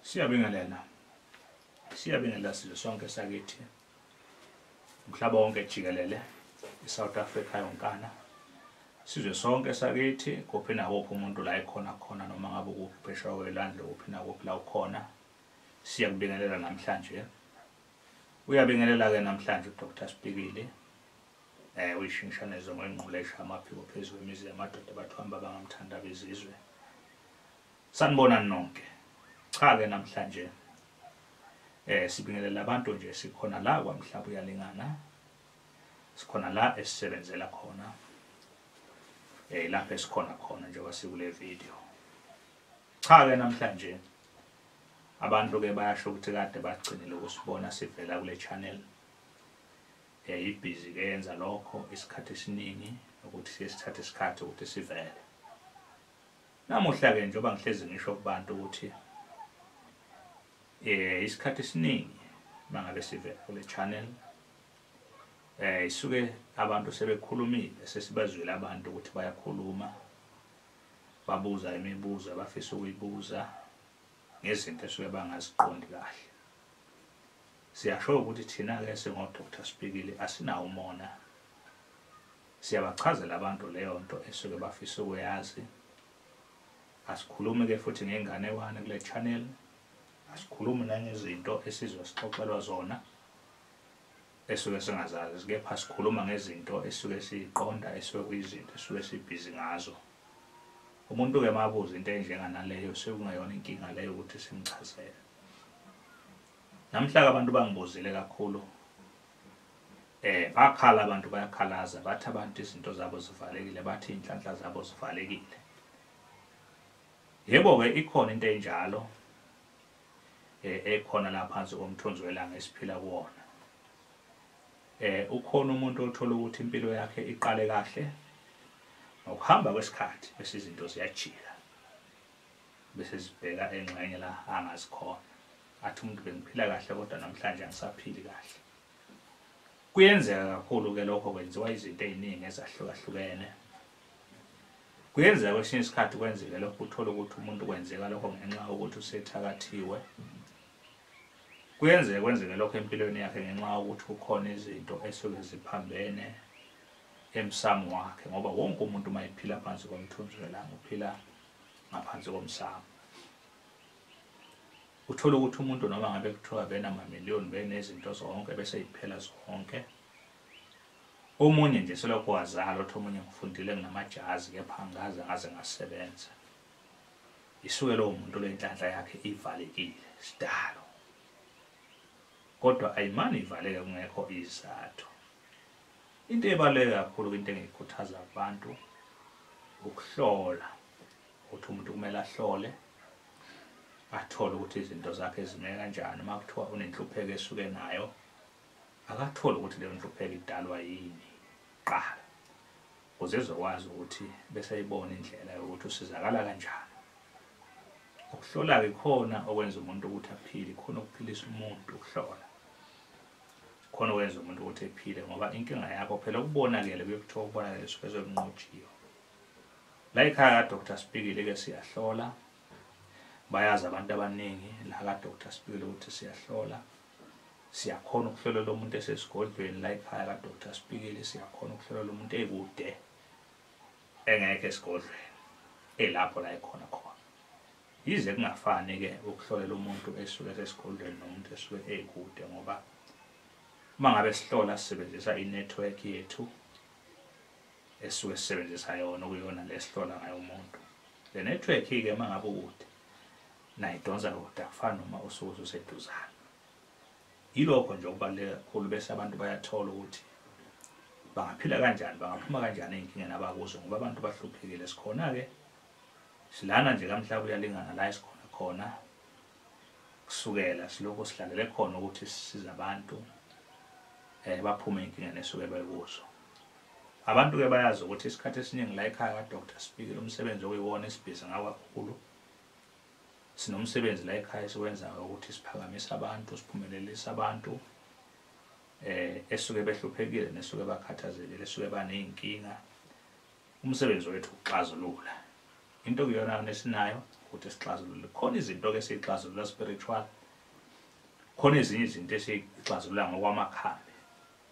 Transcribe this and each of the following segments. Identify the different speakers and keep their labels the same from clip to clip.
Speaker 1: Siyabingelela. Siyabingelela sizwe sonke sakithi. Umhlaba wonke jikelele, iSouth Africa yonkana. Sizwe sonke sakithi, kuphi nakuphi umuntu la ekhona khona, noma ngabe ukuphi phesheya kwelwandle, kuphi nakuphi la ukhona. Siyakubingelela namhlanje. Uyabingelela-ke namhlanje uDr Spikili. Uyishintshanezo ngwenqula esha amaphiko phezu kwemizi yamadoda bathwamba bangamthanda bezizwe. Sanibonani nonke. Cha-ke namhlanje sibingelela abantu nje, sikhona la kwaMhlaba Uyalingana. Sikhona la esisebenzela khona. Lapho esikhona khona njengoba sikule video. Cha-ke namhlanje abantu-ke bayasho ukuthi kade bagcinile ukusibona sivela kule channel. Ibhizi ke yenza lokho isikhathi esiningi ukuthi siye sithathe isikhathi ukuthi sivele. Namuhla-ke njengoba ngihlezi ngisho kubantu ukuthi isikhathi esiningi mangabe sivela kule channel isuke abantu sebekhulumile, sesibazwile abantu ukuthi bayakhuluma, babuza imibuzo abafisa ukuyibuza ngezinto esuke bangaziqondi kahle. Siyasho ukuthi thina-ke singo-Dr Spikili asinawo umona. Siyabachazela abantu leyo nto esuke bafisa ukuyazi. Asikhulumi-ke futhi ngenganekwane kule channel, asikhulumi nangezinto esizosixoxelwa zona esuke singazazi, kepha sikhuluma ngezinto esuke siyiqonda, esuke kuyizinto esuke sibhizi ngazo. Umuntu-ke mabuza into enjenganaleyo sekungeyona inkinga leyo ukuthi simchazele. Namhla abantu bangibuzile kakhulu, bakhala abantu, bayakhalaza, bathi abantu izinto zabo zivalekile, bathi iy'nhlanhla zabo zivalekile. Yebo-ke ikhona into enjalo ekhona la phansi komthunzi welanga esiphila kuwona. Ukhona umuntu othola ukuthi impilo yakhe iqale kahle, ngokuhamba kwesikhathi bese izinto ziyajika, bese zibheka engxenye la angazikhona. Athi umuntu bengiphila kahle kodwa namhlanje angisaphili kahle. Kuyenzeka kakhulu-ke lokho, kwenziwa izinto ey'ningi ezahlukahlukene. Kuyenzeka kwesinye isikhathi kwenzeke lokho, uthole ukuthi umuntu kwenzeka lokho ngenxa yokuthi usethakathiwe. Kuyenzeka kwenzeke lokho empilweni yakhe ngenxa yokuthi kukhona izinto esuke ziphambene emsamo wakhe, ngoba wonke umuntu uma ephila phansi komthunzi welanga uphila ngaphansi komsamo. Uthola ukuthi umuntu noma ngabe kuthiwa benamamiliyoni, benezinto zonke, bese yiphela zonke. Omunye nje selokhu wazalwa, uthi omunye ngifundile nginamajazi kepha angikaze ngaze ngasebenza. Isuke lowo muntu le nhlanhla yakhe ivalekile sidalo, kodwa ayimane ivaleke kungekho izathu. Into ebaluleke kakhulu, into engiyikhuthaza abantu, ukuhlola. Ukuthi umuntu kumele ahlole, athole ukuthi izinto zakhe zime kanjani. Uma kuthiwa unenhlupheko esuke nayo, akathole ukuthi leyo nhlupheko idalwa yini kuqala, ukuze ezokwazi ukuthi bese eyibona indlela yokuthi usizakala kanjani. Ukuhlola-ke khona okwenza umuntu ukuthi aphile, khona ukuphilisa umuntu ukuhlola, khona okwenza umuntu ukuthi ephile, ngoba inkinga yakho phela okubonakele kuye kuthiwa okubonakele suke sekunqotshiwe. La ekhaya kaDr Spikili-ke siyahlola, bayazi abantu abaningi la kaDr Spikili ukuthi siyahlola. Siyakhona ukuhlolela umuntu esesigodlweni la ekhaya kaDr Spikili, siyakhona ukuhlolela umuntu ekude engekho esigodlweni, elapho la ekhona khona. Yize kungafani-ke ukuhlolela umuntu esuke esesigodlweni nomuntu esuke ekude, ngoba uma ngabe sihlola sisebenzisa i-network yethu esuke sisebenzisa yona, okuyiyona le esihlola ngayo umuntu. Le network-ke uma ngabe ukude nayo idonsa kude, akufani noma usuke ususeduzane. Yilokho nje okubaluleke kakhulu, bese abantu bayathola ukuthi bangaphila kanjani, bangaphuma kanjani ey'nkingeni abakuzo, ngoba abantu bahluphekile. Sikhona-ke silana nje kaMhlaba Uyalingana la esikhona khona kusukela silokhu sihlalele khona ukuthi sisize abantu baphume ey'nkingeni esuke bekuzo. Abantu-ke bayazi ukuthi isikhathi esiningi la ekhaya kaDr Spikili umsebenzi okuyiwona esibhizi ngawo kakhulu, sinomsebenzi la ekhaya esiwenzayo ukuthi siphakamise abantu, siphumelelise abantu esuke behluphekile nesuke bakhathazekile, esuke baney'nkinga. Umsebenzi wethu ukuxazulula into kuyona esinayo. Ukuthi sixazulule khona izinto-ke esiyixazulula spiritual, khona ezinye izinto esiyixazulula ngokwamakhambi.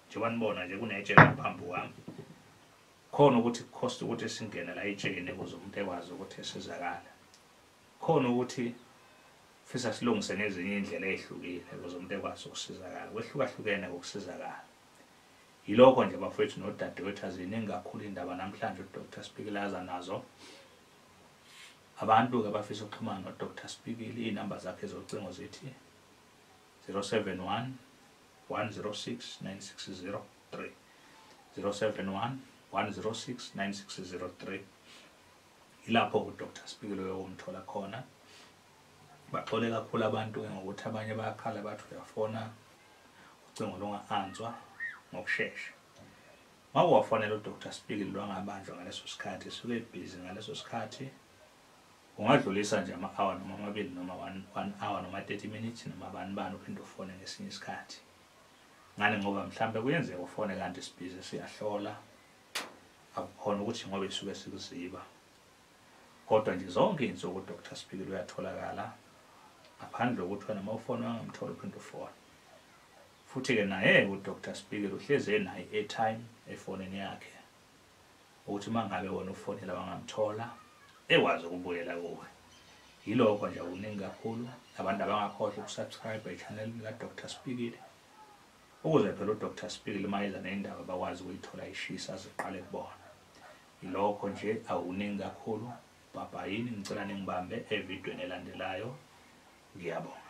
Speaker 1: Njengoba nibona nje kunetshe phambi kwami, khona ukuthi kukhosta ukuthi singene la etsheni ukuze umuntu ekwazi ukuthi esizakale. Khona ukuthi fisa silungise ngezinye indlela ezihlukile ukuze umuntu ekwazi ukusizakala. Kwehlukahlukene ukusizakala. Yilokho nje bafowethu nodadewethu, aziningi kakhulu indaba namhlanje uDr Spikili aza nazo. Abantu-ke abafisa ukuxhumana noDr Spikili, iy'namba zakhe zocingo zithi 071 106 9603, 071 106 9603. Ilapho uDr Spikili uyokumthola khona. Baxole kakhulu abantu-ke ngokuthi abanye bayakhala bathi uyafona ucingo lunga-answa ngokushesha. Uma wafonela uDr Spikili lwangabanjwa ngaleso sikhathi, suke ebhizi ngaleso sikhathi, ungadlulisa nje ama-hour noma amabili noma one hour noma 30 minutes noma bani bani, uphinde ufone ngesinye isikhathi. Ngani? Ngoba mhlambe kuyenzeka ufone kanti sibhizi siyahlola, akukhona ukuthi ngoba isuke sikuziba. Kodwa nje zonke iy'nsuku uDr Spikili uyatholakala, ngaphandle kokuthi wena uma ufone wangamthola uphinde ufone. Futhi-ke naye uDr Spikili uhlezi enayo i-airtime efonini yakhe, ukuthi uma ngabe wena ufonela wangamthola ekwazi ukubuyela kuwe. Yilokho nje, akuningi kakhulu. Abantu abangakhohlwa ukusubscribe e-channel ka-Dr Spikili, ukuze phela uDr Spikili uma eza nendaba bakwazi ukuyithola ishisa aziqale kubona. Yilokho nje, akuningi kakhulu. Bhabhayini, ngicela ningibambe evidweni elandelayo. Ngiyabonga.